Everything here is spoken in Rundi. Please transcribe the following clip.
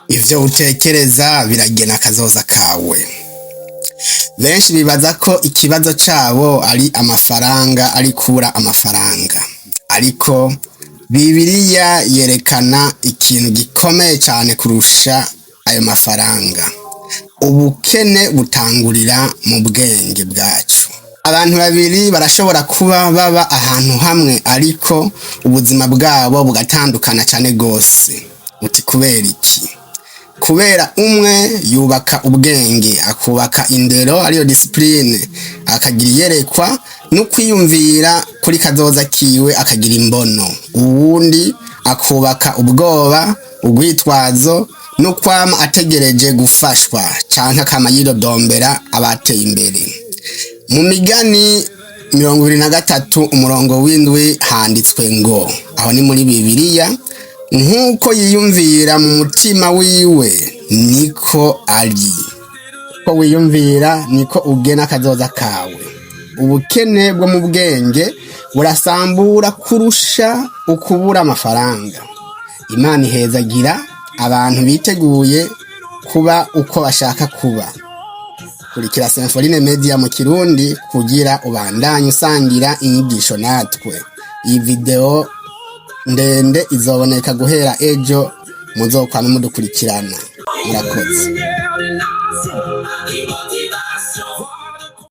Ivyo utekereza biragena akazoza kawe. Benshi bibaza ko ikibazo cabo ari amafaranga, ari kubura amafaranga, ariko Bibiliya yerekana ikintu gikomeye cyane kurusha ayo mafaranga. Ubukene butangurira mu bwenge bwacu. Abantu babiri barashobora kuba baba ahantu hamwe, ariko ubuzima bwabo bugatandukana cyane gose. Uti kubera iki? Kubera umwe yubaka ubwenge, akubaka indero, ariyo discipline, akagira iyerekwa no kwiyumvira kuri kazoza kiwe, akagira imbono. Uwundi akubaka ubwoba, urwitwazo no kwama ategereje gufashwa, canke akama yidodombera abateye imbere. Mu Migani 23 umurongo w'7 handitswe ngo, aho ni muri Bibiliya: "Nk'uko yiyumvira mu mutima wiwe, niko ari." Ko wiyumvira niko ugena akazoza kawe. Ubukene bwo mu bwenge burasambura kurusha ukubura amafaranga. Imana ihezagira abantu biteguye kuba uko bashaka kuba. Kurikira Symphorine Media mu Kirundi kugira ubandanye usangira inyigisho natwe. Iyi video ndende izoboneka guhera ejo, muzokwame mudukurikirana. Murakoze. Lumière des nations.